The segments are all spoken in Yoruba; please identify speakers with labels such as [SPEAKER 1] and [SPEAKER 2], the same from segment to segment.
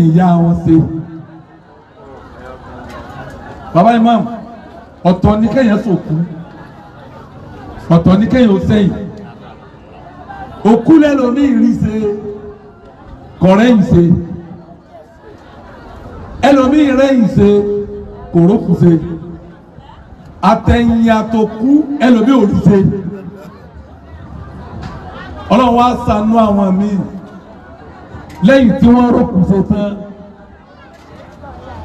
[SPEAKER 1] Ìyá wọn ṣe baba imam, ọ̀tọ̀ ní kéèyàn sòkú, ọ̀tọ̀ ní kéèyàn ó sẹ́yìn òkú lẹ́lòmíì rí ṣe, kọ̀rẹ́yìn ṣe, ẹlòmíì rẹ́yìn ṣe, kòrókù ṣe, àtẹ̀yìn àtòkú ẹlòmíì ò rí ṣe. Ọlọ́run wá ṣàánú àwọn míì lẹ́yìn tí wọ́n rókù ṣe tán,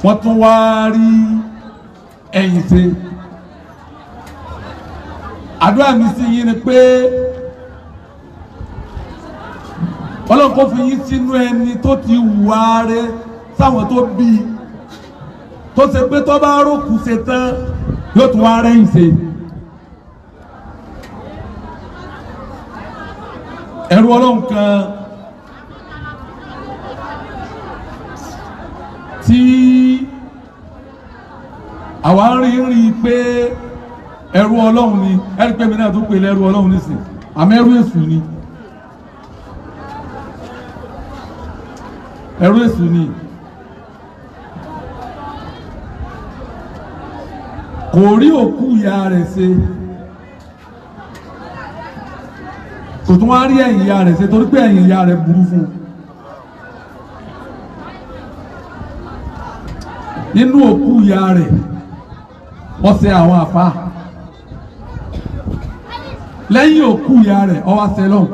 [SPEAKER 1] wọ́n tún wá rí ẹ̀yìn ṣe. Àdúrà mi sí yín ni pé Ọlọ́run kò fi yín sínú ẹni tó ti wù rẹ sáwọn tó bí i, tó ṣe pé tó bá rókù ṣe tán yóò tún wá rẹ́yìn ṣe. Ẹrú Ọlọ́run kan tí àwa ń rí pé ẹrú Ọlọ́run ni, ẹrú pé mi náà tún pè lẹ́rú Ọlọ́run nísìn, àmọ́ ẹrú èṣù ni, ẹrú èṣù ni. Kò rí òkú ìyá rẹ̀ ṣe, kò tún wá rí ẹ̀yìn ìyá rẹ̀ ṣe, torí pé ẹ̀yìn ìyá rẹ̀ burú fún un. Nínú òkú ìyá rẹ̀ wọ́n ṣe àwọn àfa, lẹ́yìn òkú ìyá rẹ̀ ó wá ṣe lọ́hùn,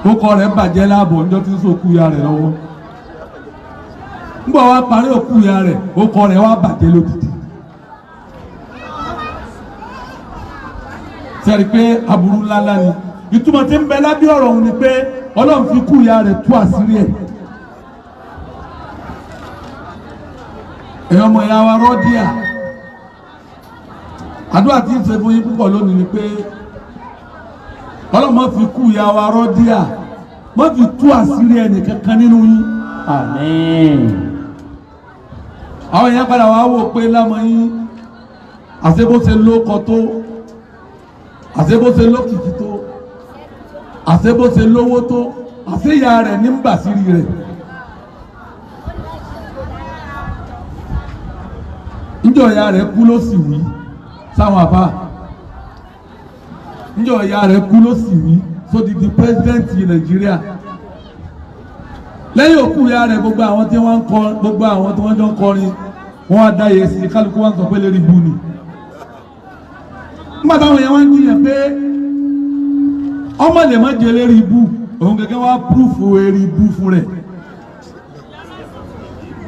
[SPEAKER 1] orúkọ rẹ̀ bàjẹ́ láàbọ̀ níjọ́ tí ń sọ òkú ìyá rẹ̀ lọ́wọ́. Ńgbà wá parí òkú ìyá rẹ̀, orúkọ rẹ̀ wá bàjẹ́ lódìdí. Sẹ́ni pé aburú ńláńlá ni ìtumọ̀ tí ń bẹ lábẹ́ ọ̀rọ̀ òun ni pé Ọlọ́run fi kú ìyá rẹ̀ tú àṣírí ẹ̀. Ẹ̀yin ọmọ ìyá wa Rọ́díà, àdúrà tí ń ṣe fún yín púpọ̀ lónìí ni pé Ọlọ́run má fi kú ìyá wa Rọ́díà, má fi tú àṣírí ẹnì kankan nínú yín.
[SPEAKER 2] Àmín.
[SPEAKER 1] Àwọn èèyàn padà wá wò pé lámọ yín àṣebóṣe lóko tó, àṣebóṣe lókìkí tó, àṣebóṣe lówó tó, àṣeyà rẹ̀ ní ń bàṣírí rẹ̀. Njọ́ ìyá rẹ̀ kú ló sì wí sáwọn àbá, njọ́ ìyá rẹ̀ kú ló sì wí sódìdí pírẹsidẹ́ǹtì Nàìjíríà. Lẹ́yìn òkú ìyá rẹ̀, gbogbo àwọn tí wọ́n ń kọ, gbogbo àwọn tí wọ́n jọ ń kọrin, wọ́n á dá yẹ sí, kálukú wọn sọ pé lérí bu ni. Nígbà táwọn èèyàn wá ń jiyàn pé ọmọ lè má jẹ lérí ibú, òun gẹ́gẹ́ wá púrúfù eré ibú fún rẹ̀.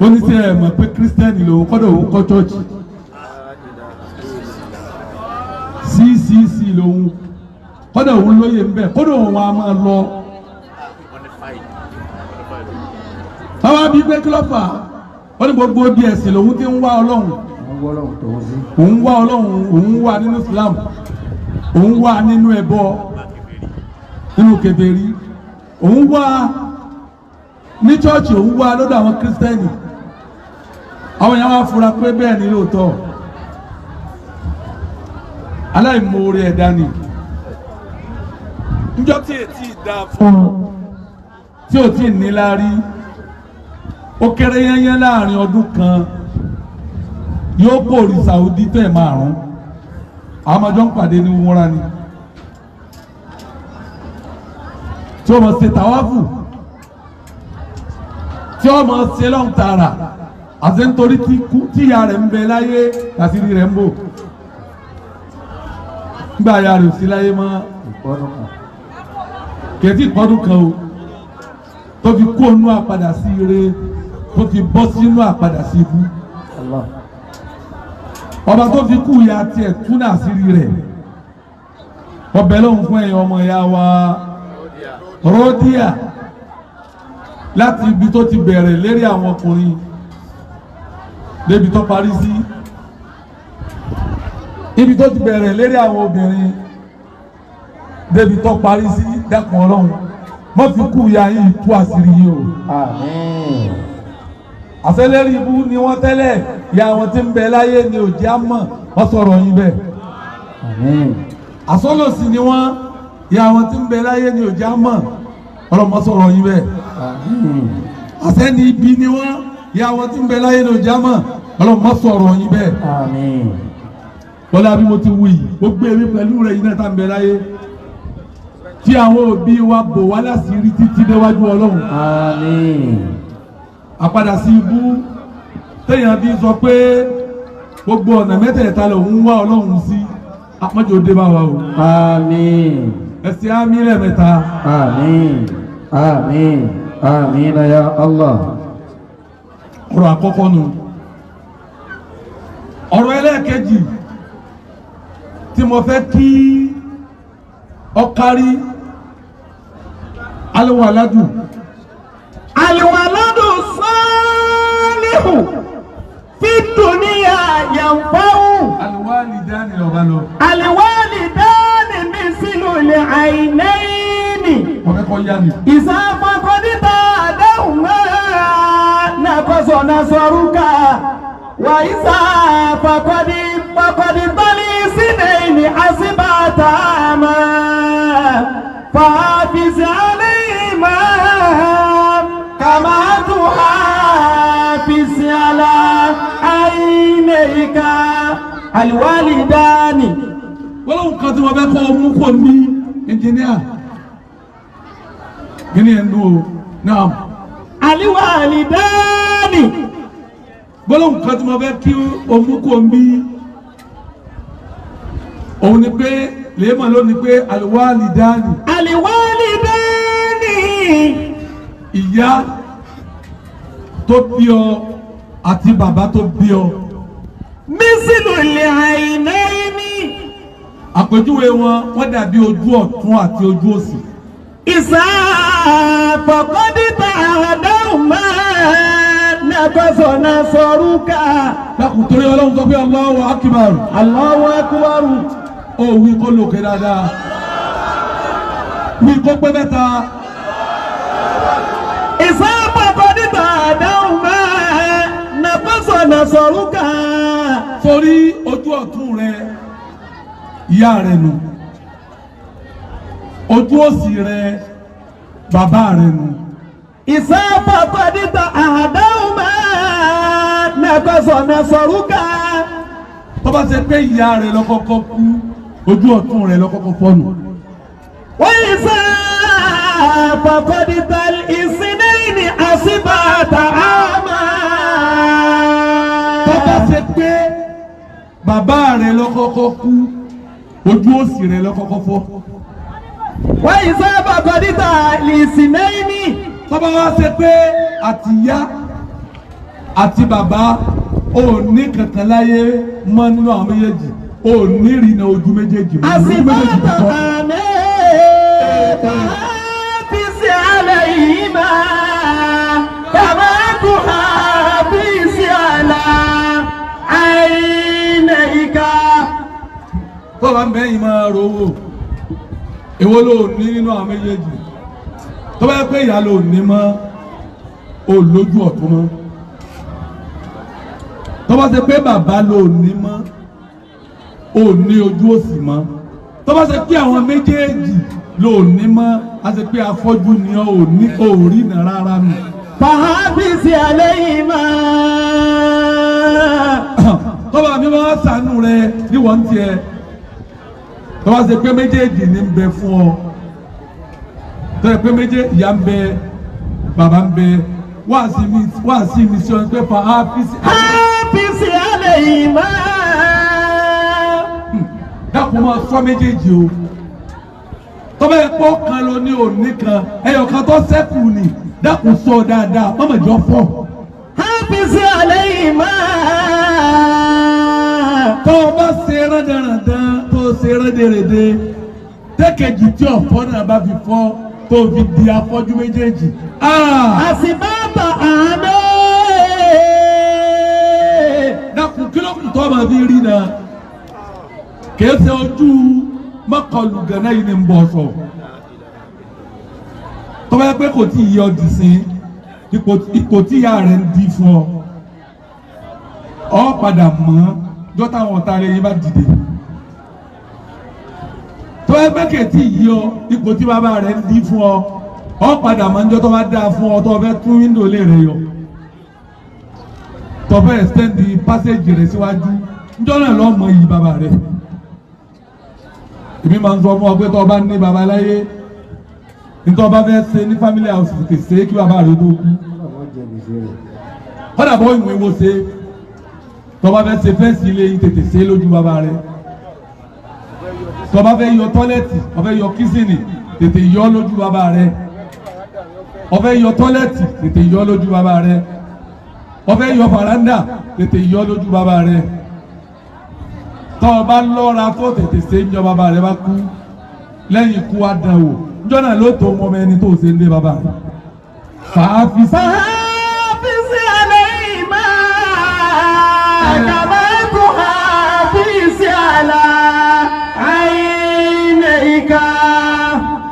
[SPEAKER 1] Ó ní sẹ́ ẹ̀ mọ̀ pé kírísítẹ́nì lòun, kọ́dọ̀ òun kọ́ chọ́ọ̀chì CCC lòun, kọ́dọ̀ òun lóye ń bẹ̀, kọ́dọ̀ òun á máa lọ. Báwa bíi pé kí ló fà á? Ó ní gbogbo bí ẹ̀sìn lòun ti ń wá Ọlọ́run, òun wá Ọlọ́run, òun wá nínú Islam, òun wá nínú ẹbọ, nínú kèfèrí, òun wá ní chọ́ọ̀chì, òun wá lọ́dọ̀ àwọn kírísítẹ́nì. Àwọn èèyàn wá fura pé bẹ́ẹ̀ ni lóòótọ́, aláìmoore ẹ̀dá ni. Njọ́ tí ètí dá fún tí ò tí ì níláárí, ó kéré yányán láàrin ọdún kan yóò kórè Saudi tẹ̀ márùn-ún. Àwọn ọmọdé ń pàdé ní wúnra ni tí ó mọ̀ ṣe tàwáfù, tí ó mọ̀ ṣe lọ́n tààrà, àti nítorí tí ìyá rẹ̀ ń bẹ láyé àṣírí rẹ̀ ń bò. Nígbà ìyá rẹ̀ ò sí láyé mọ́, kẹ̀tí ìpọ́dún kan o tó fi kó inú àpadà sí ire, tó fi bọ́ sínú àpadà sí ibú. Ọba tó fi kú ìyá tiẹ̀ tún àṣírí rẹ̀, ọbẹ̀ lóhùn fún ẹ̀yin ọmọ ìyá wa Rọ́díà láti ibi tó ti bẹ̀rẹ̀ lérí àwọn ọkùnrin débi tó parí sí, ibi tó ti bẹ̀rẹ̀ lérí àwọn obìnrin débi tó parí sí. Dákun Ọlọ́run má fi kú ìyá yìí tú àṣírí yìí o.
[SPEAKER 2] Àmín.
[SPEAKER 1] Àṣẹlérí ibú ni wọ́n tẹ́lẹ̀, ìyá wọn ti ń bẹ láyé ni òjì á mọ̀ wọ́n sọ̀rọ̀ yín bẹ́ẹ̀.
[SPEAKER 2] Àmín.
[SPEAKER 1] Àsọlọ̀sì ni wọ́n, ìyá wọn ti ń bẹ láyé ni òjì á mọ̀ ọlọ́mọ sọ̀rọ̀ yín bẹ́ẹ̀.
[SPEAKER 2] Àmín.
[SPEAKER 1] Àsẹ́ni ibi ni wọ́n, ìyá wọn ti ń bẹ láyé ló já mọ̀. Ọlọ́run má sọ̀rọ̀ yín bẹ́ẹ̀.
[SPEAKER 2] Àmín.
[SPEAKER 1] Bọ́lá bí mo ti wù yìí, gbogbo èmi pẹ̀lú rẹ̀ yìí náà tá ń bẹ láyé, tí àwọn òbí wa bò wá láṣìírí títí déwájú Ọlọ́run.
[SPEAKER 2] Àmín.
[SPEAKER 1] Àpadà sí ibú téèyàn bí sọ pé gbogbo ọ̀nà mẹ́tẹ̀ẹ̀ta lòun ń wá Ọlọ́run sí, àpọ́njọ dé bá wa o.
[SPEAKER 2] Àmín.
[SPEAKER 1] Ẹsẹ̀ àmì lẹ́ẹ̀mẹ́ta.
[SPEAKER 2] Àmín. Àmín. Àmín ya Allah.
[SPEAKER 1] Ọ̀rọ̀ àkọ́kọ́ nu. Ọ̀rọ̀ ẹlẹ́ẹ̀kejì tí mo fẹ́ kí ọkárí alwaladu.
[SPEAKER 3] الولد الصالح في الدنيا ينفع.
[SPEAKER 1] Alwalidani lọ́ba lọ.
[SPEAKER 3] الوالدان مثل العينين.
[SPEAKER 1] Mo fẹ́ kọ́ yá ni.
[SPEAKER 3] إذا فقدت أحدهما نقص نصرك وإذا فقدت الاثنين أصبحت أعمى فحافظ عليهما كما تحافظ على عينيك. الوالدان.
[SPEAKER 1] Wọ́n kan tí mo fẹ́ kọ́ mú kọ́ ní ẹnjìníà gíní ẹ̀ ń dún o náà.
[SPEAKER 3] الوالدان.
[SPEAKER 1] Gbólóhùn kan tí mo fẹ́ kí o mú kó ń bí òun ni pé lèémọ̀ ló ní pé alwalidani.
[SPEAKER 3] الوالدان.
[SPEAKER 1] Ìyá tó bí ọ àti bàbá tó bí ọ.
[SPEAKER 3] مثل العينين.
[SPEAKER 1] Àpèjúwe wọn, wọ́n dàbí ojú ọ̀tún àti ojú òsì.
[SPEAKER 3] إذا فقدت أحدهما نقص نصرك.
[SPEAKER 1] Dákun torí Ọlọ́run, sọ pé Allahu akbar.
[SPEAKER 3] الله أكبر.
[SPEAKER 1] Ó wí kó lòkè dáadáa, wí kó pé mẹ́ta.
[SPEAKER 3] إذا فقدت أحدهما نقص نصرك.
[SPEAKER 1] Torí ojú ọ̀tún rẹ, ìyá rẹ nù, ojú òsì rẹ, bàbá rẹ nù.
[SPEAKER 3] إذا فقدت أحدهما نقص نصرك.
[SPEAKER 1] Tó bá ṣe pé ìyá rẹ ló kọ́kọ́ kú, ojú ọ̀tún rẹ ló kọ́kọ́ fọ́nù.
[SPEAKER 3] وإذا فقدت الاثنين أصبحت أعمى.
[SPEAKER 1] Tó bá ṣe pé bàbá rẹ ló kọ́kọ́ kú, ojú òsì rẹ ló kọ́kọ́ fọ́.
[SPEAKER 3] وإذا فقدت الاثنين.
[SPEAKER 1] Tó bá wá ṣe pé àtìyá àti bàbá ò ní kankan láyé mọ́ nínú àwọn méjèèjì, ò ní ìrìnà ojú méjèèjì mọ́, ojú méjèèjì
[SPEAKER 3] أصبحت
[SPEAKER 1] kọ́.
[SPEAKER 3] أعمى فحافظ عليهما كما تحافظ على عينيك.
[SPEAKER 1] Tó bá ń bẹ́yìn máa rówó, èwo ló ní nínú àwọn méjèèjì? Tó bá yẹ pé ìyá ló ní mọ́, ò lójú ọ̀tún mọ́. Tó bá ṣe pé bàbá ló ní mọ́, ò ní ojú òsì mọ́. Tó bá ṣe pé àwọn méjèèjì ló ní mọ́, a ṣe pé afọ́jú ni ọ́, ò ní òrí nà rárá nù.
[SPEAKER 3] فحافظ عليهما.
[SPEAKER 1] Tó bá mi máa ṣàánú rẹ níwọ̀n tiẹ̀, tó bá ṣe pé méjèèjì ní ń bẹ fún ọ, tó yẹ pé méjèèjì, ìyá ń bẹ, bàbá ń bẹ, wáàsí mi sí ọ pé fa áfíìsì.
[SPEAKER 3] حافظ عليهما.
[SPEAKER 1] Dákun, máa sọ méjèèjì o. Tó bá yẹ pọ́ kan lọ ní òní kan, ẹyọ kan tó sẹ́kù ni, dákun sọ dáadáa, mọ́mọ́jọ́ fọ́.
[SPEAKER 3] حافظ عليهما.
[SPEAKER 1] Tó o bá ṣe rẹ́dẹ̀rẹ̀dẹ̀, tó o ṣe rẹ́dẹ̀rẹ̀dẹ̀ tẹ́kẹ̀jì tí ọ̀fọ́ náà bá fi fọ́, tó o fi di afọ́jú méjèèjì. Ah!
[SPEAKER 3] أصبحت أعمى.
[SPEAKER 1] Dákun, kí ló kù tó máa fi rí náà? Kìí ṣe ojú mọ́kànlù gánà yìí ni ń bọ̀ sọ. Tó bá yẹ pé kò tí ì yọ dì sí ipò tí ìyá rẹ̀ ń di fún ọ, ọ padà mọ́ jọ́tà àwọn ọ̀tá rẹ̀ yín bá dìde. Tó bá yẹ pé kò tí ì yọ ipò tí bàbá rẹ̀ ń di fún ọ. Ọ padà máa ń jọ́ tó bá dáa fún ọ tó fẹ́ tún wíńdò lé rẹ yọ, tó fẹ́ extend the passage rẹ síwájú, njọ́ náà lọ́ọ́ mọ iyì bàbá rẹ. Èmi máa ń sọ fún ọ pé tó o bá ní bàbá láyé, nítorí o bá fẹ́ ṣe ní family house, tètè ṣe é kí bàbá rẹ tó kú. Kọ́dà bọ́ ìwé wo ṣe, tó o bá fẹ́ ṣe fence ilé yín, tètè ṣe é lójú bàbá rẹ. Tó o bá fẹ́ yọ toilet, o fẹ́ yọ kitchen, tètè yọ lójú bàbá rẹ. O fẹ́ yọ toilet, tètè yọ lójú bàbá rẹ. O fẹ́ yọ faranda, tètè yọ lójú bàbá rẹ. Tó o bá lọ́ra tó tètè ṣe ń jọ bàbá rẹ bá kú, lẹ́yìn ikú àdánwò njọ́ náà ló tó mọ́ ọmọ ẹni tó ṣe ń lé bàbá rẹ fàáfi sí.
[SPEAKER 3] فحافظ عليهما كما تحافظ على عينيك.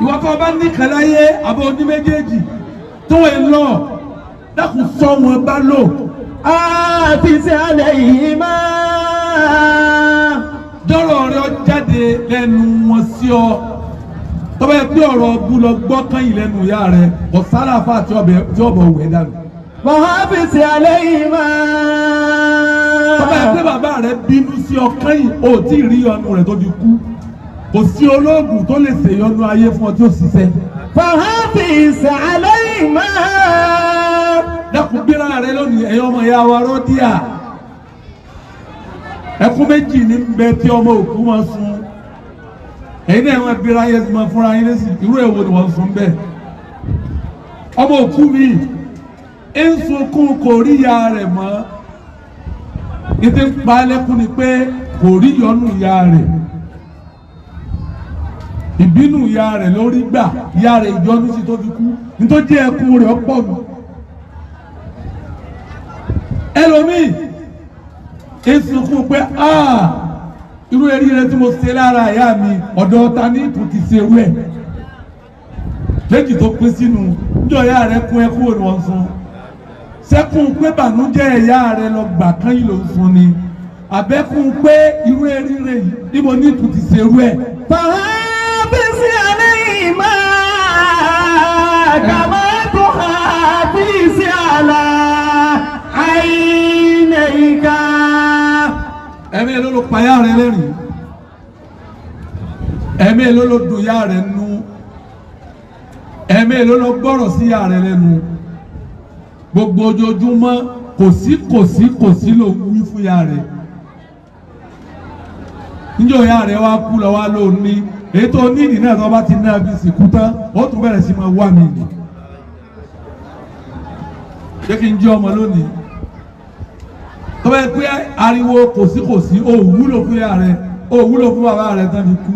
[SPEAKER 1] Ìwọ tó o bá ní kàláyé àbọ̀ oní méjèèjì tó ẹ lọ, dákun sọ wọn bá lò.
[SPEAKER 3] حافظ عليهما.
[SPEAKER 1] Dọ́rọ̀ rẹ ọ jáde lẹ́nu wọn sí ọ. Tọ́ba yẹ pé ọ̀rọ̀ ọbú lọ gbọ́ kányìn lẹ́nu ìyá rẹ, kò sálàfà tí ọbẹ̀ tí ọbọ̀ wẹ̀ dànù.
[SPEAKER 3] وحافظ عليهما.
[SPEAKER 1] Tọ́ba yẹ pé bàbá rẹ bínú sí ọ kányìn, o ò tí ì rí ọnu rẹ tó fi kú, kò sí olóògùn tó lè ṣèyọnu ayé fún ọ tí ó ṣiṣẹ́.
[SPEAKER 3] فحافظ عليهما.
[SPEAKER 1] Dákun gbéra rẹ lónìí, ẹ̀yin ọmọ ìyá wa rọ́díà, ẹkún méjì ní bẹ tí ọmọ òkú máa sun. Ẹ̀yin náà máa bíra ayé ti máa fúnra yín lẹ́sìn, irú èwo ni wọ́n sun bẹ́ẹ̀? Ọmọ òkú mi ń sunkún, kò rí ìyá rẹ̀ mọ́. Ìdí ń pa lẹ́kún ni pé kò rí ìyọnu ìyá rẹ̀, ìbínú ìyá rẹ̀ lórí gbà, ìyá rẹ̀ ìyọnu sí tó fi kú, nítorí ẹkún rẹ̀ ọ̀pọ̀ nù. Ẹlòmíì ń sunkún pé, "Ah, irú eré rẹ tí mo ṣe lára ìyá mi, ọ̀dọ̀ ta ní tún ti ṣe irú ẹ̀?" Méjì tó pín sínú níjọ́ ìyá rẹ kún, ẹkún òní wọ́n sun? Sẹ́kùn pé bànújẹ́ ìyá rẹ lọ gbà kán yìí ló ń sun ni, àbẹ́kùn pé irú eré rẹ yìí, níbo ní tún ti ṣe irú ẹ̀?
[SPEAKER 3] فحافظ عليهما كما تحافظ على عينيك.
[SPEAKER 1] Ẹ̀mí ẹ̀ ló ló pa ìyá rẹ lẹ́rìn? Ẹ̀mí ẹ̀ ló ló dùn ìyá rẹ nú? Ẹ̀mí ẹ̀ ló ló gbọ́rọ̀ sí ìyá rẹ lẹ́nu? Gbogbo ojoojúmọ́, kò sí, kò sí, kò sí ló wí fún ìyá rẹ. Níjọ́ ìyá rẹ wá kú lọ wá ló ní èyí tó ní ìdí náà, tó bá ti ní àbí sìnkú tán, ó tún bẹ̀rẹ̀ sí máa wá mi nì. Ṣé kí n jẹ́ ọmọ lónìí tó bá yẹ pé ariwo kò sí, kò sí, ó wúlò fún ìyá rẹ, ó wúlò fún bàbá rẹ tán fi kú?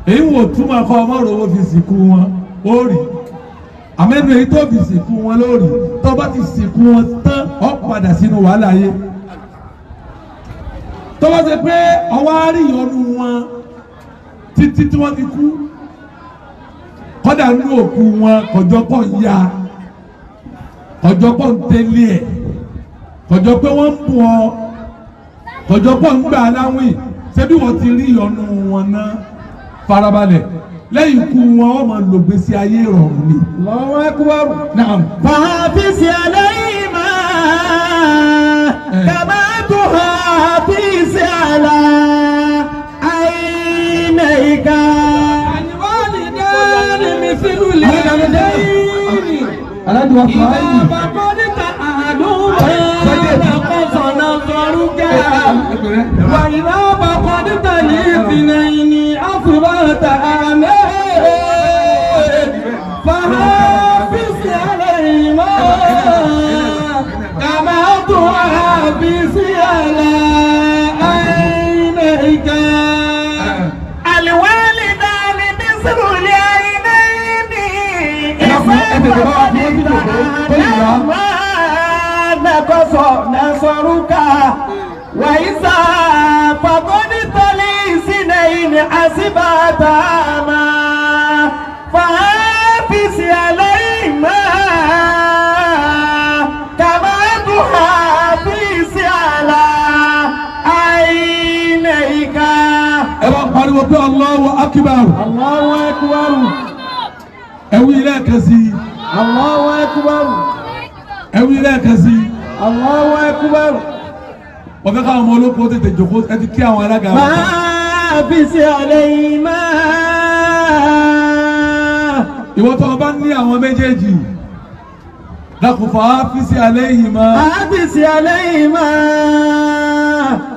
[SPEAKER 1] Èyí wò túmọ̀ kọ́ ọmọ rò ó fi sìnkú wọn, ó rí àmẹ́nu èyí tó fi sìnkú wọn lórí. Tó bá ti sìnkú wọn tán, ó padà sínú wàhálà yé. Tó bá ṣe pé ọwọ́ á rí ìyọnu wọn títí tí wọ́n ti kú, kọ́dà nínú òkú wọn, kọjọ́ pọ̀ ń ya, kọjọ́ pọ̀ ń tẹ́lẹ̀ ẹ̀, kọjọ́ pé wọ́n ń bù ọ, kọjọ́ pọ̀ ń gbà láwìn, ṣebí wọ́n ti rí ìyọnu wọn náà? Farabalẹ̀, lẹ́yìn ikú wọn, wọ́n máa lò gbèsè ayé ìrọ̀rùn ni.
[SPEAKER 3] الله أكبر.
[SPEAKER 1] Naam.
[SPEAKER 3] فحافظ عليهما كما تحافظ على عينيك.
[SPEAKER 4] الوالدان مثل اليدين.
[SPEAKER 1] Aládùn wa fún
[SPEAKER 4] إذا
[SPEAKER 1] ayé.
[SPEAKER 4] فقدت أحدهما نقص نظرك، وإذا فقدت الاثنين أصبحت أعمى. فحافظ عليهما كما تحافظ على عينيك.
[SPEAKER 3] الوالدان مثل العينين، إذا فقدت أحدهما نقص نظرك، وإذا فقدت الاثنين أصبحت أعمى. فحافظ عليهما كما تحافظ على عينيك.
[SPEAKER 1] Ẹ bá pariwo pé Allahu Akbar.
[SPEAKER 3] الله أكبر.
[SPEAKER 1] Ẹ Ẹ wí lẹ́ẹ̀kan sí i.
[SPEAKER 2] Allahu akbar.
[SPEAKER 1] Ẹ wí lẹ́ẹ̀kan sí i.
[SPEAKER 2] Allahu akbar.
[SPEAKER 1] Wọ́n fẹ́ káwọn ọmọ olóko tètè jòkó, ẹ ti kí àwọn alága wọn.
[SPEAKER 3] فحافظ عليهما.
[SPEAKER 1] Ìwọ tó o bá ní àwọn méjèèjì, dákun fàáfíìsì alayhima.
[SPEAKER 3] حافظ عليهما.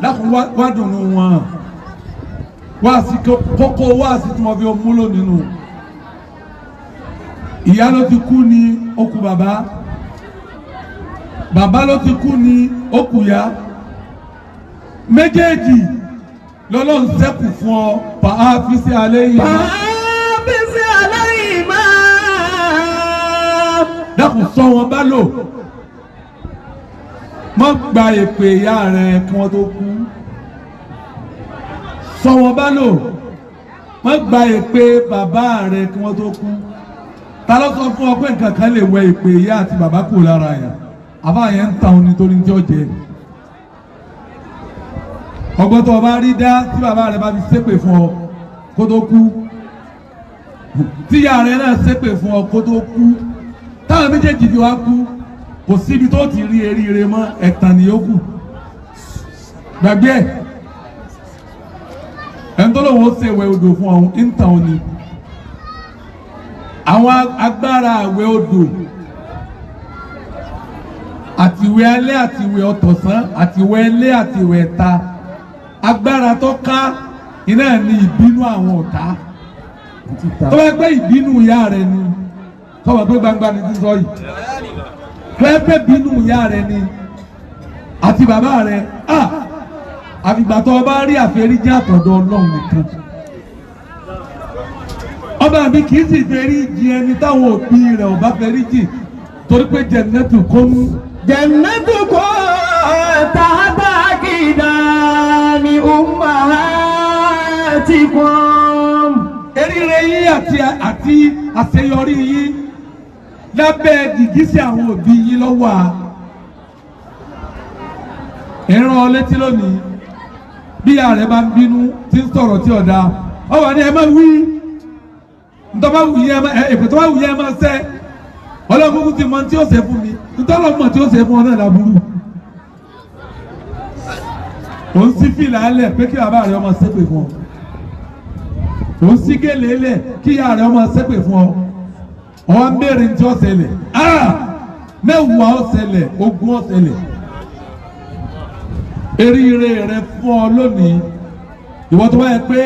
[SPEAKER 1] Dákun wá dùnú wọn. Wáàsí kókó, wáàsí tí wọ́n fi múlò nínú. Ìyá ló ti kú ní okù bàbá, bàbá ló ti kú ní okù ya. Méjèèjì lọ́lọ́run ṣẹ́kù fún ọ, fàáfíìsì alayhima.
[SPEAKER 3] فحافظ عليهما.
[SPEAKER 1] Dákun sọ wọn bá lò, má gba èpè ìyá rẹ kí wọ́n tó kú. Sọ wọn bá lò, má gba èpè bàbá rẹ kí wọ́n tó kú. Ta ló sọ fún ọ pé nǹkan kan lè wẹ èpè ìyá àti bàbá kù lára yẹn? Àbá yẹn ń ta òun nítorí tí ó jẹ. Ọgbọ́n tó o bá rí dá tí bàbá rẹ bá fi ṣépè fún ọ kó tó kú, tíyà rẹ náà ṣépè fún ọ kó tó kú, táwọn méjèèjì fi wá kú, kò síbi tó ti rí eríire mọ́, ẹ̀tàn nìyókù gbàgbé ẹ̀. Ẹni tó lóun ó ṣe ìwẹ̀ odò fún ọ̀hún ń tàn ó ni. Àwọn agbára àwẹ̀ odò àtiwẹ̀ alẹ́, àtiwẹ̀ ọ̀tọ̀sán, àtiwẹ̀ ẹlẹ́, àtiwẹ̀ ẹ̀ta, agbára tó ká iná ní ìbínú àwọn ọ̀tá. Tó bá gbé ìbínú ìyá rẹ ni, tó bá gbé gbangba ni ti sọ yìí, tó bá gbé ìbínú ìyá rẹ ni àti bàbá rẹ, àfìgbà tó o bá rí àforíjì àtọ̀dọ̀ Ọlọ́run nìkan. Ọba mi kì í sì ferí jì ẹni táwọn òbí rẹ̀ ò bá ferí jì, torí pé jẹ̀nẹ́tù kó mú.
[SPEAKER 3] جنتكم تحت أقدام أمهاتكم.
[SPEAKER 1] Eríire yín àti àṣeyọrí yín lábẹ́ gìgísẹ̀ àwọn òbí yín lọ́wọ́ a. Ìran ọ létí lónìí, bí ìyá rẹ̀ bá ń bínú tí ń sọ̀rọ̀ tí ọ̀dà ọ wà ní ẹ máa wí ntọ́ba wù yẹn ẹ èpè tó bá wù yẹn máa sẹ́. Ọlọ́run kúkú ti mọ tí ó ṣe fún mi, ntọ́lọ́ mọ̀ tí ó ṣe fún ọ náà láburú. Ò ń sí fìlà alẹ̀ pé kí bàbá rẹ̀ ọmọ ṣépè fún ọ, ò ń sí gèlè lẹ̀ kí ìyá rẹ̀ ọmọ ṣépè fún ọ, ọ ń béèrè tí ó ṣẹlẹ̀. Mẹ́wàá ó ṣẹlẹ̀, ogún ó ṣẹlẹ̀. Eríire rẹ fún ọ lónìí, ìwọ tó bá yẹ pé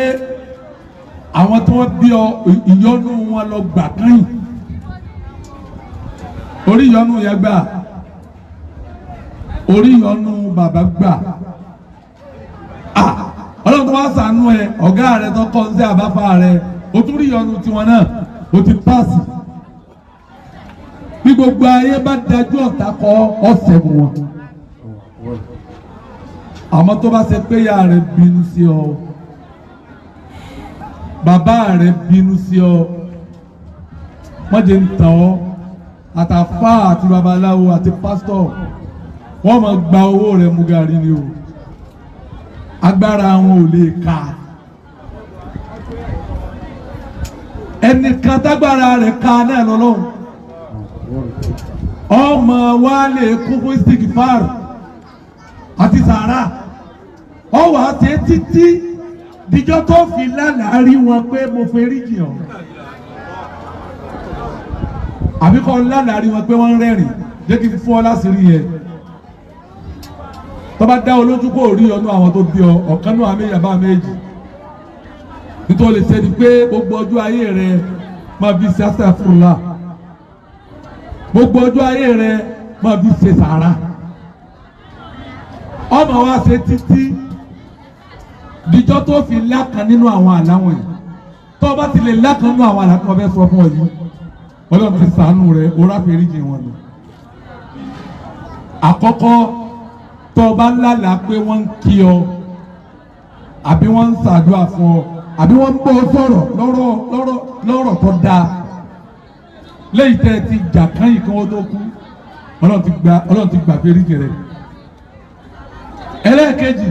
[SPEAKER 1] àwọn tí wọ́n bí ọ, ìyọnu wọn lọ gbà kányìn, orí ìyọnu yẹn gbà, orí ìyọnu bàbá gbà. Ọlọ́run tó wá ṣàánú ẹ, ọ̀gá rẹ tó kọ́ ń sẹ́ àbáfà rẹ, o tún rí ìyọnu tiwọn náà, o ti paasi. Bí gbogbo ayé bá dájú ọ̀tá kọ ọ̀sẹ̀ mu wọn. Àmọ́ tó bá ṣe pé ìyá rẹ bínú sí ọ, bàbá rẹ bínú sí ọ, mọ̀jẹ̀ ń tàn ọ́, àtàfà àti babaláwo àti pásítọ̀, wọ́n máa gba owó rẹ mú gàrí ni o. Agbára wọn ò lè ka. Ẹnìkan tágbára rẹ̀ ka náà lọ́lọ́run. Ọmọ wa lè kún fún istikfar àti sàrà, ọwọ́ àti títí díjọ́ tó fi lálàá rí wọn pé mo fẹ́ rí jìyàn, àbí kọ́ lálàá rí wọn pé wọ́n ń rẹ́rìn. Jẹ́ kí n fún ọ láṣìírí yẹn. Tó bá dá ọ lójú kó rí ọdún àwọn tó bí ọ, ọ̀kan náà méjì àbá méjì, nítorí lè ṣe ni pé gbogbo ọjọ́ ayé rẹ máa fi ṣe astaghfirullah, gbogbo ọjọ́ ayé rẹ máa fi ṣe sàrà, ọmọ wa ṣe títí díjọ́ tó fi lákan nínú àwọn àláwọ̀n yìí. Tó o bá ti lè lákan nínú àwọn àláwọ̀n fẹ́ sọ fún ọ yìí, Ọlọ́run ti ṣàánú rẹ, o ráfẹ́ríjì wọn ni. Àkọ́kọ́, tó o bá lálàá pé wọ́n ń kí ọ, àbí wọ́n ń ṣàdúrà fún ọ, àbí wọ́n ń bọ́ ọ sọ̀rọ̀ lọ́rọ̀ lọ́rọ̀ lọ́rọ̀ tó dáa, lẹ́yìn tẹ́ ẹ ti jà kányìn kí wọ́n tó kú, Ọlọ́run ti gbà fẹ́ríjì rẹ. Ẹlẹ́ẹ̀kejì,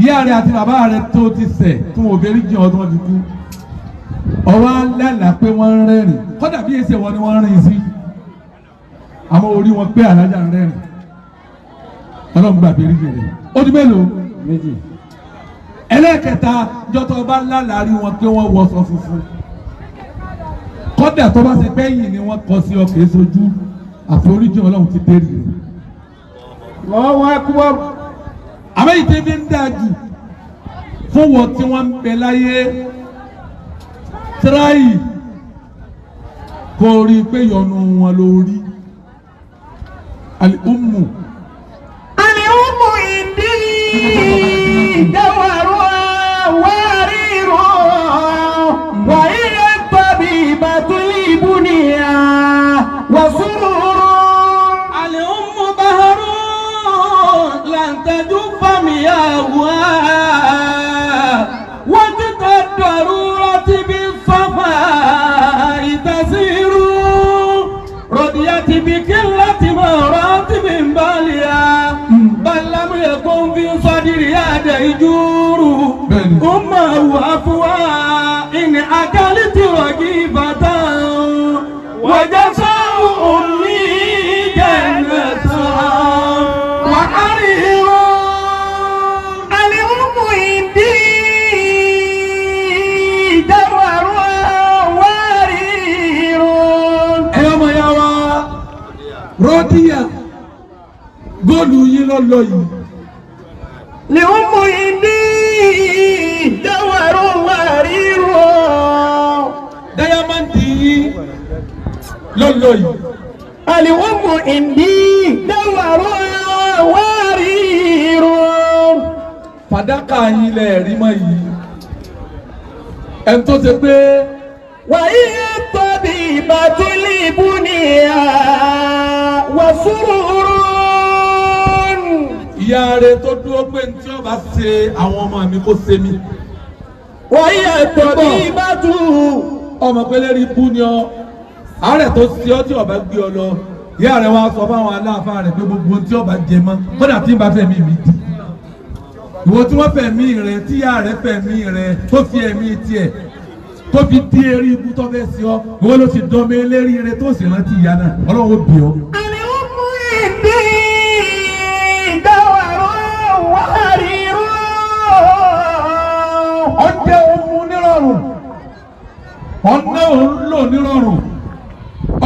[SPEAKER 1] ìyá rẹ àti bàbá rẹ tó ti ṣẹ̀ tí wọn ò fẹ́rí jìn ọdún wọn ti kú, Ọwọ́ alálà pé wọ́n ń rẹ́rìn kọ́dà bí èsì wọn ni wọ́n ń rìn sí àmọ́ orí wọn pé alájà ń rẹ́rìn Ọlọ́run gbàgbé rí rẹ̀ ó di mélòó?
[SPEAKER 2] Méjì.
[SPEAKER 1] Ẹlẹ́ẹ̀kẹta jọ́tọ̀ bá lálàá rí wọn pé wọ́n wọṣọ funfun kọ́dà tó bá ṣe pẹ́yìn ni wọ́n kọ sí ọkẹ́ sójú àforíjì Ọlọ́run ti dé rí rẹ̀.
[SPEAKER 2] Allahu akbar.
[SPEAKER 1] Àmọ́ ìdí fi ń dáa jù fún wọn tí wọ́n ń bẹ láyé tíráì kò rí i pé yọnu wọn lórí al-ummu.
[SPEAKER 3] الأم عندي جوهرها ورير وهي الطبيبة لبنيا وسرور.
[SPEAKER 4] الأم بحر لن تجف مياهها وقت الضرورة بالصفاء تسير رضيت بقلة ما رأت من بالها بل لم يكن في صدرها ديجور. أمه أفوى إن أكلت رغيفة وجزاء أمي جنة وحرير.
[SPEAKER 3] الأم عندي جوهرها ورير.
[SPEAKER 1] Ẹ ọmọ ya wa rọ́díyà góòlù yín lọ́lọ́ yìí.
[SPEAKER 3] لأم عندي جوهر ورير.
[SPEAKER 1] Dáyámàǹdì yín lọ́lọ́ yìí.
[SPEAKER 3] الأم عندي جوهر ورير.
[SPEAKER 1] Fàdákà yín lẹ̀ rí mọ́ yìí. Ẹni tó ṣe pé
[SPEAKER 3] وهي الطبيبة لبنيا وسرور.
[SPEAKER 1] Ìyá rẹ̀ tó dúró pé ní tí ó bá ṣe àwọn ọmọ mi kó ṣe mí.
[SPEAKER 3] وهي الطبيبة.
[SPEAKER 1] Ọmọ pé lérí ibú ni ọ àárẹ̀ tó ṣe ọ tí ọba gbé ọ lọ ìyá rẹ̀ wá sọ fáwọn aláàfáà rẹ̀ pé gbogbo ohun tí ọba jẹ mọ́ kódà tí ń bá fẹ̀mí mi dì. Ìwọ tí wọ́n fẹ̀mí rẹ̀ tí ìyá rẹ̀ fẹ̀mí rẹ̀ tó fi ẹ̀mí tiẹ̀ tó fi dí eré ibú tó fẹ́ sí ọ ìwọ ló ti dán mi lérí rẹ̀ tó sì rántí ìyá náà Ọlọ́run ó bì ọ.
[SPEAKER 3] الأم عندي جوهر وحرير.
[SPEAKER 1] Ọjẹ́ ohun nírọ̀rùn ọ̀nà òun lò nírọ̀rùn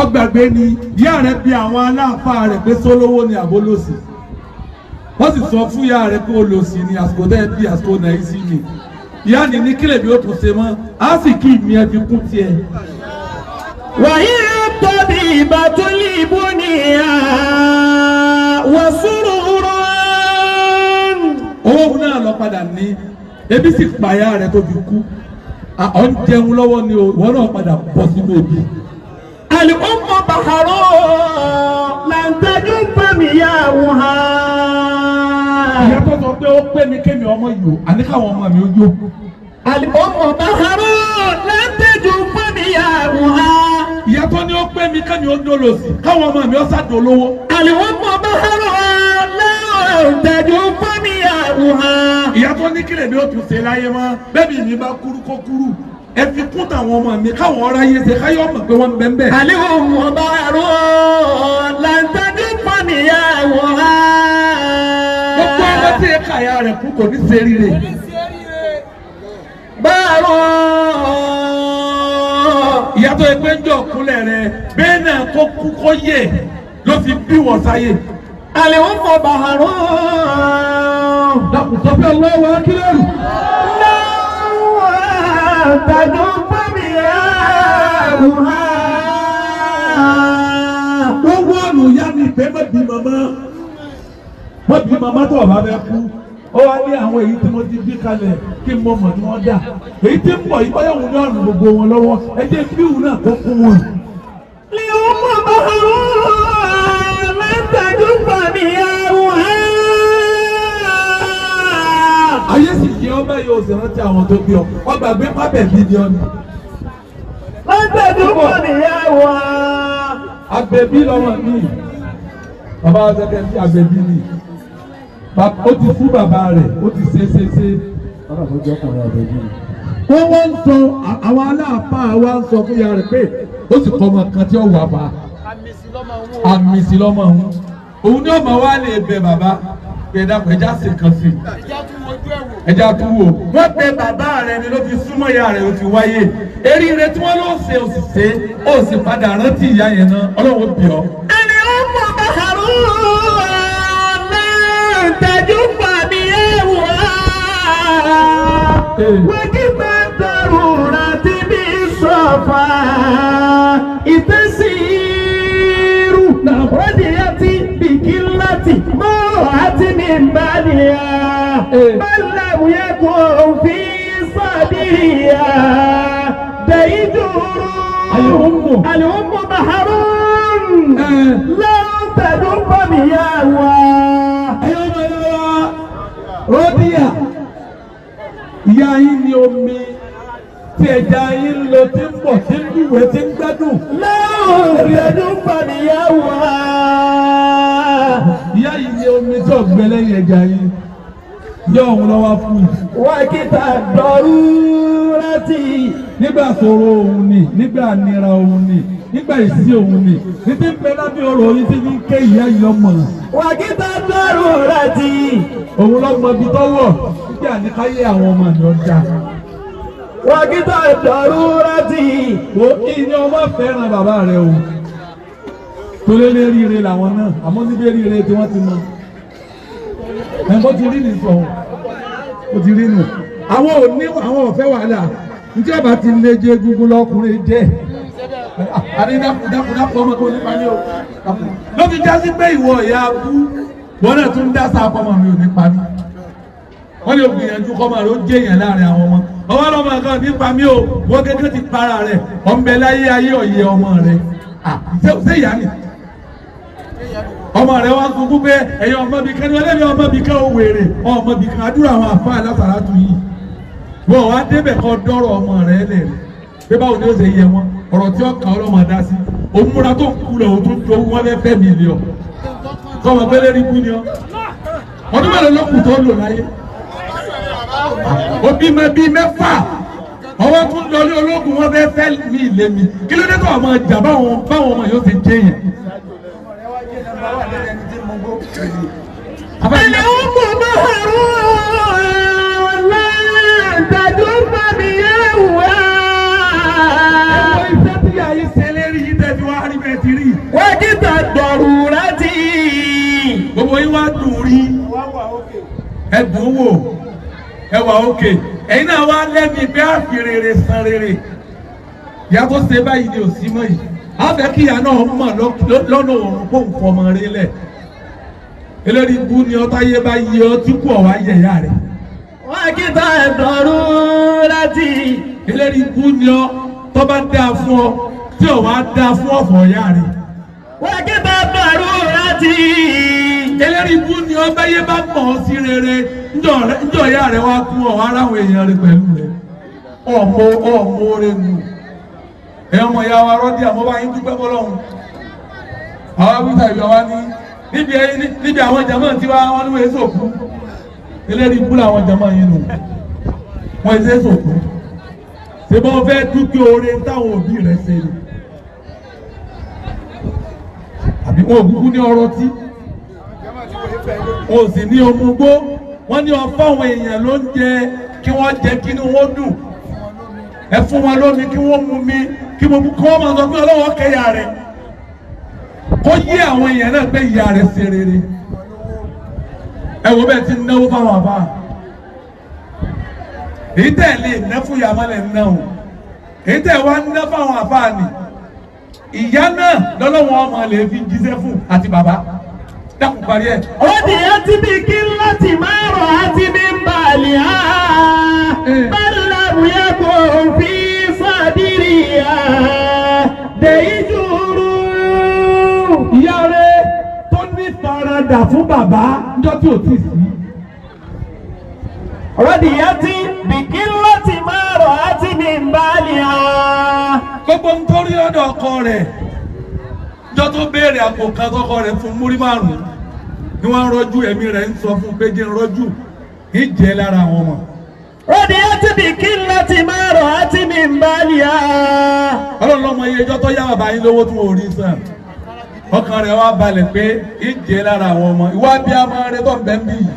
[SPEAKER 1] ọgbàgbé ni ìyá rẹ̀ bi àwọn aláàfáà rẹ̀ pé sólówó ni àbólòsì wọ́n sì sọ fún ìyá rẹ̀ pé olòsì ni àsìkò tẹ́ bí àsìkò náà sí ni ìyá ni ní kílè bí ó tún ṣe mọ́ á sì kí ìmí ẹ fi kún tiẹ̀.
[SPEAKER 3] وهي الطبيبة لبنيا وسرور.
[SPEAKER 1] Owó òun náà lọ padà ní ebi sì pàyà rẹ̀ tó fi kú ọ̀ ń jẹun lọ́wọ́ ni o ìwọ náà padà bọ́ sínú ebi.
[SPEAKER 3] الأم بحر لن تجف مياهها.
[SPEAKER 1] Ìyá tó sọ pé ó pé mi kémi ọmọ yìí o àní káwọn ọmọ mi ó yó.
[SPEAKER 3] الأم بحر لن تجف مياهها.
[SPEAKER 1] Ìyá tó ní ó pé mi kémi ó dólòsì káwọn ọmọ mi ó sàdólówó.
[SPEAKER 3] الأم بحر لن تجف مياهها.
[SPEAKER 1] Ìyá tó ní kílẹ̀ mi ó tún ṣe láyé mọ́ bẹ́ẹ̀ mi bá kúrú kó kúrú ẹ fi kún tàwọn ọmọ mi káwọn ọ̀rá yé ṣe káyọ̀ mọ̀ pé wọ́n ń bẹ ń bẹ̀.
[SPEAKER 3] الأم بحر لن تجف مياهها.
[SPEAKER 1] Gbogbo ọmọ tí ẹ kà ya rẹ̀ kú kò ní ṣe rire.
[SPEAKER 3] بحر.
[SPEAKER 1] Ìyá tó yẹ pé ń jọ kúnlẹ̀ rẹ̀ bẹ́ẹ̀ náà kó kú kó yẹ ló fi bí wọ̀ sáyé.
[SPEAKER 3] الأم بحر.
[SPEAKER 1] Dàkú sọ pé ọlọ́wọ́ akílẹ̀rù.
[SPEAKER 3] لن تجف مياهها.
[SPEAKER 1] Wọ́n wọ́ọ̀nù ìyá mi pé má bí màmá má bí màmá tó ọ̀bá bẹ kú. Ó wá ní àwọn èyí tí wọ́n ti bí kalẹ̀ kí n mọ̀ mọ̀ tí wọ́n dà. Èyí tí ń bọ̀ yìí báyọ̀ wù ní ọ̀rùn gbogbo wọn lọ́wọ́. Ẹ jẹ́ bíwù náà kó kún wọn.
[SPEAKER 3] الأم بحر لن تجف مياهها.
[SPEAKER 1] Ayé sì jẹ́ ọbẹ̀ yóò sì rántí àwọn tó bí ọ. Ọgbà gbé pábẹ̀ bí ni ọ ni.
[SPEAKER 3] لن تجف مياهها.
[SPEAKER 1] Àgbẹ̀bí lọ́mọ mi. Bàbá wa sẹ́kẹ̀ sí àgbẹ̀bí ni. Ó ti fún bàbá rẹ̀, ó ti ṣe ṣe ṣe.
[SPEAKER 2] Ọ̀rọ̀ tó jẹ́ ọkùnrin àbẹ̀bí ni.
[SPEAKER 1] Wọ́n wá ń sọ àwọn aláàfáà wa ń sọ fún ìyá rẹ̀ pé ó sì kọ́ ọmọ kan tí ó wà bá àmì sí lọ́mọ òun. Òun ní ọmọ wa lè bẹ bàbá pé ẹ dákun ẹja sì kan sí ẹja tún wò. Wọ́n bẹ bàbá rẹ̀ ni ló fi súnmọ́ ìyá rẹ̀ ló fi wáyé. Eríire tí wọ́n ló ṣe ó sì ṣe ó sì padà rántí ìyá yẹn náà Ọlọ́run bí ọ.
[SPEAKER 3] الأم بحر لن تجف مياهها وكيف الضرورة بالصفا تسير رضيت بقلة ما رأت من بعدها بل لم يكن في صدرها ديجور.
[SPEAKER 1] الأم.
[SPEAKER 3] الأم بحر لن تجف مياهها.
[SPEAKER 1] Ẹ̀yin ọmọ ẹ̀rọ wa rọ́díà ìyá yín ni omi tí ẹja yín ń lọ tí ń bọ̀ tí ń lúwẹ̀ẹ́ tí ń gbádùn.
[SPEAKER 3] لن تجف مياهها.
[SPEAKER 1] Ìyá yìí ni omi tí ọ̀gbẹ́ lẹ́yìn ẹja yín yọ òun lọ́wọ́ fún yìí.
[SPEAKER 3] وكتا الضرورة
[SPEAKER 1] Nígbà ṣòro òun ni, nígbà nira òun ni, nígbà ìsí òun ni, ní tí ń bẹ lábẹ́ ọ̀rọ̀ yìí tí ń ké ìyá yìí lọ́mọ.
[SPEAKER 3] وكتا الضرورة
[SPEAKER 1] Òun lọ́mọ ibi tọ́wọ̀ nígbà níkáyé àwọn ọmọ mi ọjà.
[SPEAKER 3] وكتا الضرورة.
[SPEAKER 1] Wo kí ni ọmọ fẹ́ràn bàbá rẹ o? Torí léríire làwọn náà, àmọ́ níbi eríire tí wọ́n ti mọ. Ẹ̀gbọ́n ti rí ní sọ̀hún, ó ti rí nù. Àwọn ò ní àwọn ò fẹ́ wàhálà. Ntí ọba ti lé jẹ egungun lọkùnrin jẹ. Àní dákun dákun dákun ọmọ kò nípa ní o. Ló fi já sí pé ìwọ ìyá abú, wọn náà tún dá sáà pọ́nmọ́ mi ò nípa ní. Wọ́n lè gbìyànjú kọ́mọ rẹ̀ ó jẹ́ èèyàn láàrin àwọn ọmọ. Ọwọ́ lọ́mọ kan nípa mi o, wọ́n gẹ́gẹ́ ti para rẹ̀, ọ̀nbẹ láyé ayé ọ̀yẹ́ ọmọ rẹ̀. Ṣé ìyá ni? Ọmọ rẹ̀ wá sunkún pé ẹ̀yin ọmọ bíi kan ní ọlẹ́mi ọmọ bíi kan ó wèrè ọmọ bíi kan àdúrà àwọn àfáà lásàrátù yìí. Wọ́n wá débẹ̀ kọ́ dọ́rọ̀ ọmọ rẹ̀ lẹ̀ rẹ̀ pé báwo ni ó ṣe yẹ wọn ọ̀rọ̀ tí ó kà ọ́ lọ́mọ dá sí. Òun múra tó ń kú lọ òun tó jowú wọn fẹ́ fẹ́ mi lé ọ. Sọmọ pé lérí kú ni ọ. Ọdún mélòó ló kù tó lò láyé? Òbí mẹ bíi mẹ́fà ọwọ́ tún lọ ní ológun wọn fẹ́ fẹ́ mi lé mi kí ló dé tó ọmọ ìjà báwọn báwọn ọmọ yóò ti jẹ yẹn.
[SPEAKER 3] الأم بحر لن تجف مياهها.
[SPEAKER 1] Ẹ̀wọ̀n iṣẹ́ tí ayé ṣe lérí yìí tẹ́ fi wá rí bẹ́ẹ̀ ti rí.
[SPEAKER 3] وكتا الضرورة.
[SPEAKER 1] Gbogbo yín wá dùn rí ẹdùn wò ẹwà òkè ẹ̀yin náà wá lẹ́mìí pé á fi rere san rere. Ìyá tó ṣe báyìí ni ò sí mọ́ yìí. Á fẹ́ kí ìyá náà mọ̀ lọ́nà òun kó ń fọmọ rí lẹ̀. Eléyìí bú ni ọtá yé bá yẹ ọ tí kú ọ̀wá yẹ ìyá rẹ̀.
[SPEAKER 3] وكتا الضرورة.
[SPEAKER 1] Eléyìí bú ni ọ tó bá dáa fún ọ tí ọ̀wá dáa fún ọ̀fọ̀ ìyá rẹ̀.
[SPEAKER 3] وكتا الضرورة.
[SPEAKER 1] Eléyìí bú ni ọ báyé bá mọ̀ ọ́ sí rere ńjọ́ ìyá rẹ̀ wá kú ọ̀ aráwọ̀ èèyàn rẹ̀ pẹ̀lú rẹ̀. Ọmọ ọmọ rẹ̀ nù. Ẹ ọmọ ìyá wa rọ́dí àmọ́ bá yín dúpẹ́ fọlọ́run. Àwa wíta ìyá wa ní níbi ẹyin níbi àwọn jàmọ́ tí wá wọn ní wọ́n èso kú. Eléyìí bú làwọn jàmọ́ yín nù. Wọ́n èso kú. Ṣé bọ́n fẹ́ dúpẹ́ oore táwọn òbí rẹ̀ ṣe ni? Àbí wọn ò kúkú ní ọrọ̀ tí? Wọn ò sì ní omugbó. Wọ́n ní ọfọ́ àwọn èèyàn ló ń jẹ kí wọ́n jẹ kí inú wọn dùn. Ẹ fún wọn lómi kí wọ́n mú mi kí mo kí wọ́n máa sọ pé Ọlọ́wọ́ kẹ́yà rẹ̀. Kó yé àwọn èèyàn náà pé ìyá rẹ̀ ṣe rere. Ẹ wo bẹ́ẹ̀ ti náwó fáwọn àbá. Èyí tẹ̀ lè ná fún ìyá mọ́lẹ̀ ń ná o. Èyí tẹ̀ wá ń ná fáwọn àbá ni. Ìyá náà lọ́lọ́wọ́n ọmọ lè fi jíṣẹ́ fún àti bàbá. Dákun parí ẹ̀.
[SPEAKER 3] رضيت بقلة ما رأت من بالها بل لم يكن في صدرها ديجور.
[SPEAKER 1] Ìyá rẹ̀ tó ní faradà fún bàbá níjọ́ tí ò tí ì sí.
[SPEAKER 3] رضيت بقلة ما رأت من بالها.
[SPEAKER 1] Gbogbo ń torí ọ̀dọ̀ ọkọ rẹ̀ níjọ́ tó béèrè àpò kan tọkọ rẹ̀ fún múrí márùn-ún ni wọ́n ń rọ́jú ẹ̀mí rẹ̀ ń sọ fún pé jẹ́ ń rọ́jú ń jẹ́ lára àwọn ọmọ.
[SPEAKER 3] Rọ̀díyàtì bí kí láti máa rọ̀ àti mi ń bá lì á.
[SPEAKER 1] Ọlọ́run lọ́mọ iye ẹjọ́ tó yá bàbá yín lówó tí wọ́n ò rí san. Ọkàn rẹ̀ wá balẹ̀ pé ìjẹ́ lára àwọn ọmọ ìwà bí a máa rẹ tó ń bẹ́ ń bí yìí.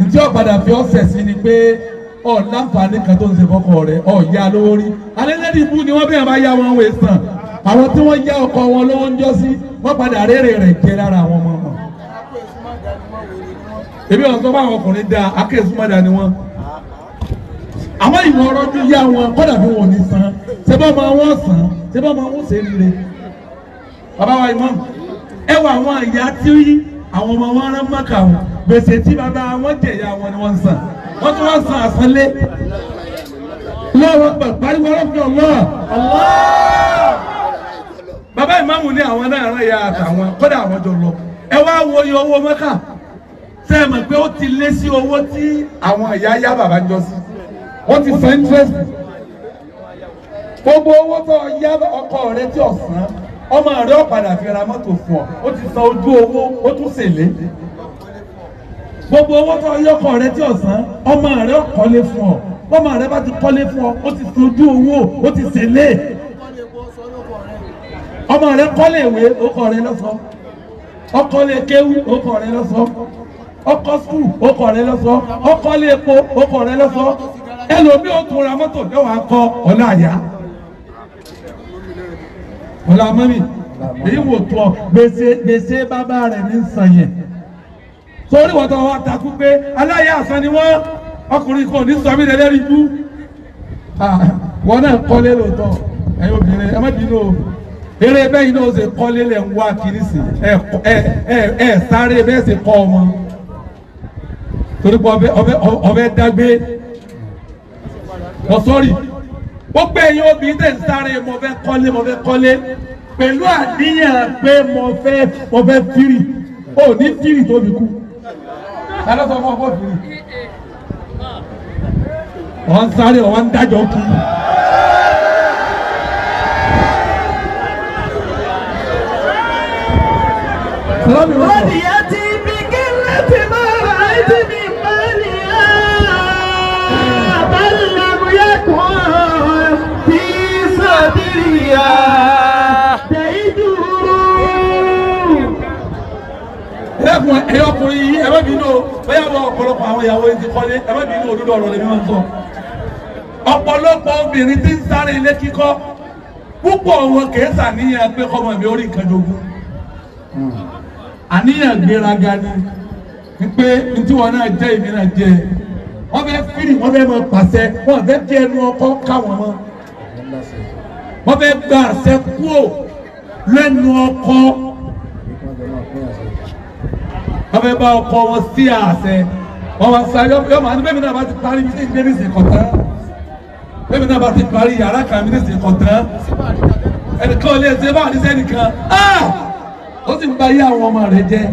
[SPEAKER 1] Ntí ọ̀padà fi ọ̀sẹ̀ sí ni pé ọ̀ láǹfààní kan tó ń ṣe fọ́kọ rẹ̀ ọ̀ yá lówó rí. Alẹ́ ibú ni wọ́n bí wọn bá yá wọn wé sàn. Àwọn tí wọ́n yá ọkọ wọn lówó ń jọ́ sí wọ́n padà rérè rẹ̀ jẹ lára àwọn ọmọ wọn. Èmi ò sọ fún àwọn ọkùnrin dáa, akéésùmọ́dà ni wọ́n. Àmọ́ ìwọ ọrọ́jú yá wọn kọ́dà bí wọn ò ní san. Ṣé bá ọmọ wọn san? Ṣé bá ọmọ wọn ṣe é rire? Bàbá wa imam, ẹ wọ àwọn ìyá tí àwọn ọmọ wọn rán mọ́kà wọn. Gbèsè tí bàbá wọn jẹ̀yà wọn ni wọ́n ń san. Wọ́n tún wọ́n san àsanlé. Lọ́wọ́ pariwo ọlọ́fin ọlọ́. Bàbá ìmáàmù ní àwọn náà rán ìyá àtàwọn kọ́dà àwọn jọ lọ. Ẹ wá wo iye owó mọ́kà. Ṣé ẹ mọ̀ pé ó ti lé sí owó tí àwọn ìyá yá bàbá ń jọ sí? Wọ́n ti san interest. Gbogbo owó tó yá ọkọ rẹ tí ò san, ọmọ rẹ ó padà fi ra mọ́tò fún ọ. Ó ti san ojú owó, ó tún ṣèlé. Gbogbo owó tó yá ọkọ rẹ tí ò san, ọmọ rẹ ó kọ́lé fún ọ. Ọmọ rẹ bá ti kọ́lé fún ọ, ó ti san ojú owó, ó ti ṣèlé. Ọmọ rẹ kọ́lé ìwé, ọkọ rẹ lọ́sọ. Ọkọ́lé kéwú, ọkọ rẹ lọ́sọ. Ọkọ skul, ọkọ rẹ lọ́sọ. Ọkọ́lé epo, ọkọ rẹ lọ́sọ. Ẹlòmíì ó tún ra mọ́tò yóò wá kọ́ ọ̀la àyà. Ọ̀la mọ́mì, èyí wò tó ọ, gbèsè gbèsè bàbá rẹ̀ ní sàn yẹn. Torí wọ́n tó wá takú pé aláya àsán ni wọ́n, ọkùnrin kan ò ní sọ mí lẹ́lẹ́rìí ibú. Wọ́n náà kọ́lé lóòótọ́, ẹ̀yin obìnrin ẹ má bínú o. Eré bẹ́yìn náà ó ṣe kọ́lé lẹ̀ ń wá kiri sí ẹ sáré bẹ́ẹ̀ ṣe kọ́ ọmọ. Torí pé ọbẹ̀ dágbé. Mo sọ́ọ̀rì. Gbogbo ẹ̀yin obìnrin tẹ̀ ń sáré mo fẹ́ kọ́lé mo fẹ́ kọ́lé pẹ̀lú àníyàn pé mo fẹ́ fírì. O ní fírì tó fi kú. Ta ló sọ fún ọ fún fírì? Wọ́n ń sáré wọ́n ń dájọ́ kí.
[SPEAKER 3] Rọ̀díyàtì bí kí láti máa rọ̀ àti mi ń bá lì á. Bal lam yakun fi sadriha dayduru.
[SPEAKER 1] Ẹ̀kún ẹ̀yọ́ ọkùnrin yìí ẹ má bínú o, bóyá wọ ọ̀pọ̀lọpọ̀ àwọn ìyàwó yìí ti kọ́lé, ẹ má bínú òdodo ọ̀rọ̀ lèmi máa ń sọ. Ọ̀pọ̀lọpọ̀ obìnrin tí ń sáré ilé kíkọ́, púpọ̀ wọn kìí ṣàníyàn pé kọ́mọ mi ó rí nǹkan jogún. Àníyàn gbéraga ni pé ntí wọn náà jẹ́ èmi náà jẹ́. Wọ́n fẹ́ fírì, wọ́n fẹ́ máa pàṣẹ, wọ́n fẹ́ kí ẹnu ọkọ káwọn mọ́. Wọ́n fẹ́ gba àṣẹ kúò lẹ́nu ọkọ. Wọ́n fẹ́ bá ọkọ wọn sí àṣẹ. Wọ́n wá sáré yọ màá ní bẹ́ẹ̀ mi náà bá ti parí mi sí ìgbé mi sì kọ̀ tán. Bẹ́ẹ̀ mi náà bá ti parí yàrá kan mi sì kọ̀ tán. Ẹnìkan ò lè ṣe báwọn oníṣẹ́ nìkan. Ó sì ń ba yé àwọn ọmọ rẹ̀ jẹ́.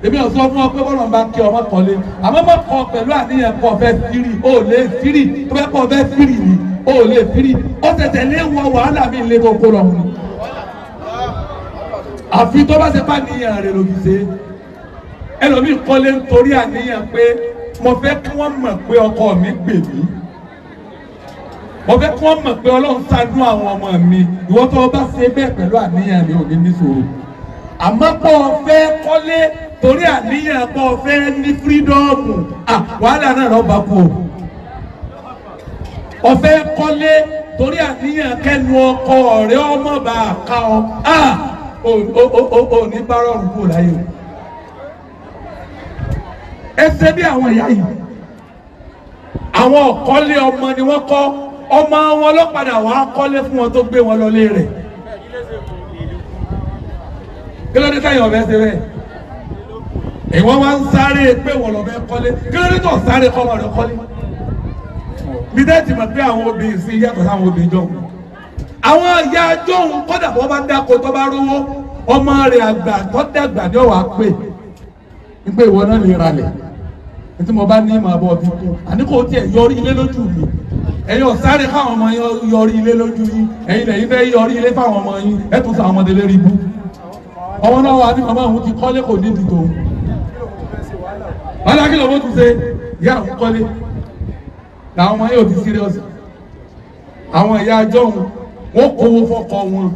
[SPEAKER 1] Èmi ò sọ fún ọ pé bọ́lá ń bá kí ọmọ kọ́lé. Àmọ́ mọ̀ kọ́ pẹ̀lú àníyàn kọ́ fẹ́ fírì. O lè fírì. Tó fẹ́ kọ́ fẹ́ fírì ni. O lè fírì. Ó tẹ̀tẹ̀ lé wọ wàhálà mi lé tó kó lọ́hùn ni. Àfi tó bá ṣe bá níyàn rẹ̀ lòdì sí. Ẹlòmíì kọ́lé nítorí àníyàn pé mo fẹ́ kí wọ́n mọ̀ pé ọkọ mi gbè mí. Mo fẹ́ kí wọ́n mọ̀ pé Ọlọ́run ṣàánú àwọn ọmọ mi. Ìwọ tó o bá ṣe bẹ́ẹ̀ pẹ̀lú àníyàn mi ò ní ní sùúrù. Àmọ́ pọ̀ fẹ́ kọ́lé torí àníyàn pọ̀ fẹ́ ní fírídọ́ọ̀mù. Wàhálà náà lọ́ bá kú o. Ọ̀fẹ́ kọ́lé torí àníyàn kẹ́nu ọkọ rẹ̀ ọmọ bá a ká ọ. Ò ní bá rọrùn kúrò láyé o. Ẹ ṣe bí àwọn ìyá yìí. Àwọn ọ̀kọ́lé ọmọ ni wọ́n kọ́. Ọmọ wọn ló padà wá kọ́lé fún wọn tó gbé wọn lọlé rẹ̀. Kí ló dé táyà ọ̀fẹ́ ṣe bẹ́ẹ̀? Ìwọ́n wá ń sáré pé wọ́n lọ fẹ́ kọ́lé. Kí ló dé tó sáré kọ́ wọn lọ kọ́lé? Bí dẹ́ẹ̀tì mọ̀ pé àwọn obìnrin sí yàtọ̀ sáwọn obìnrin jọ̀hún. Àwọn ìyá jọ̀hún kọ́dà bọ́ bá dáko tó bá rówó, ọmọ rẹ̀ àgbà tó dàgbà ní ọ̀wà pé ń pé ìwọ náà lè ralẹ̀. Tí mo bá ní ìmọ̀ àbọ̀ fi kún. Àní kò tiẹ̀ yọrí ilé lójú mi. Ẹ̀yin ò sáré káwọn ọmọ yín yọrí ilé lójú yín. Ẹ̀yin lẹ́yìn fẹ́ yọrí ilé fáwọn ọmọ yín. Ẹ̀ tún sàwọn ọmọdé lérí ibú. Ọmọ náà wà ní màmá òun ti kọ́lé kò ní ìdìtò òun. Wàhálà kí ló mọ́ tún ṣe? Ìyá òun kọ́lé. Làwọn ọmọ yóò ti serious. Àwọn ìyá ajọ́ wọn, wọ́n kówó fọ́kọ wọn.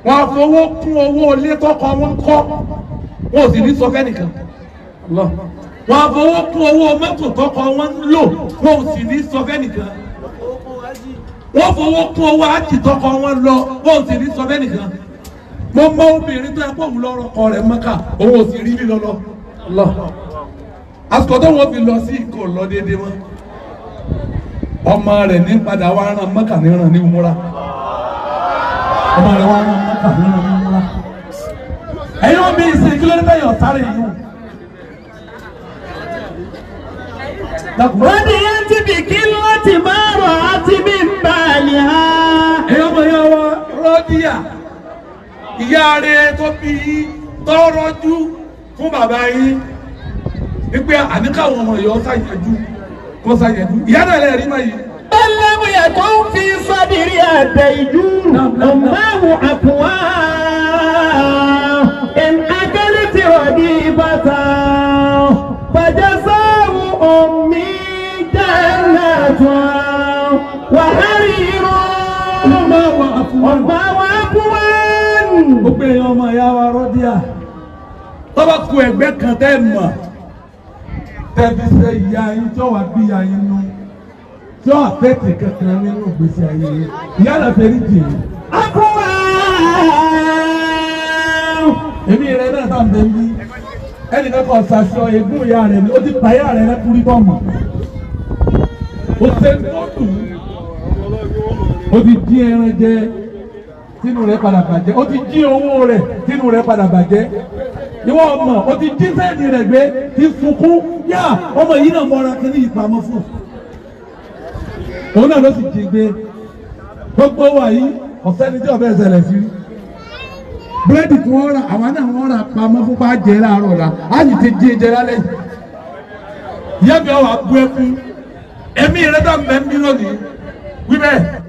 [SPEAKER 1] Wọ́n á fowó kún owó ilé tọ́kọ wọn kọ́. Wọn ò sì ní sọ fẹ́nìkan. Wọ́n á fowó kún owó mọ́tò tọ́kọ wọn ń lò. Wọn ò sì ní sọ fẹ́nìkan. Wọ́n fowó kún owó ájì tọ́kọ wọn lọ. Wọn ò sì ní sọ fẹ́nìkan. Mo mọ obìnrin tó yẹ kó òun lọ́rọ̀ kọ rẹ̀ mọ́kà, òun ò sì rí lílọ lọ. Àsìkò tó wọ́n fi lọ sí ìkó lọ déédéé mọ́. Ọmọ rẹ̀ ní padà wá rán mọ́kà ní ràn ní múra. Ọmọ rẹ̀ wá rán mọ́kà ní ràn ní múra. Ẹ̀yin wọn bí ìsìn kí ló dé tẹ̀yọ̀ sáré yìí.
[SPEAKER 3] رضيت بقلة ما رأت من بالها.
[SPEAKER 1] Ẹ̀yin ọmọ yẹn wá rọ́díà, ìyá rẹ̀ tó bí tọ́rọ́jú fún bàbá yín wípé àníkàwọn ọmọ yìí ọ ṣàyẹ̀jú kó ṣàyẹ̀jú ìyá náà lè rí mọ́ yìí.
[SPEAKER 3] بل لم يكن في صدرها ديجور أمه أقوى إن أكلت رديفة فجزاء أمي جنة وحرير
[SPEAKER 1] أمه أقوى.
[SPEAKER 3] أمه أقوى.
[SPEAKER 1] Gbogbo èèyàn ọmọ ìyá wa rọ́díà tọ́ba ku ẹgbẹ́ kan tẹ́ mọ̀ tẹ́ fi ṣe ìyá yín tí ó wà bí ìyá yín nú tí ó àfẹ́tì kankan nínú ìgbésí ayé yín, ìyá náà fẹ́ rí jìn.
[SPEAKER 3] أقوى.
[SPEAKER 1] Èmi rẹ náà tá à ń bẹ ní ẹnìkan kan ṣaṣọ egún ìyá rẹ ni ó ti pàyà rẹ lẹ́kùnrin bọ́ mọ̀ ó ṣe tó dùn ó ti dín ẹran jẹ tínú rẹ padà bàjẹ́, ó ti jí owó rẹ tínú rẹ padà bàjẹ́, ìwọ ọmọ ó ti jí sẹ́ẹ̀dì rẹ gbé ti sunkún yá ọmọ yìí náà mọ́ra kí ní ìpamọ́ fún òun náà ló sì jí gbé. Gbogbo wa yìí ọ̀sẹ́ni tí ọbẹ̀ ṣẹlẹ̀ sí rí. Búrẹ́dì tí wọ́n rà àwa náà wọ́n rà pamọ́ fún bá jẹ láàárọ̀ la á sì ti jí jẹ lálẹ́ yìí. Ìyá mi ọ̀ wá bú ẹkún ẹ̀mí rẹ dá mẹ́mí lónìí wí bẹ́ẹ̀.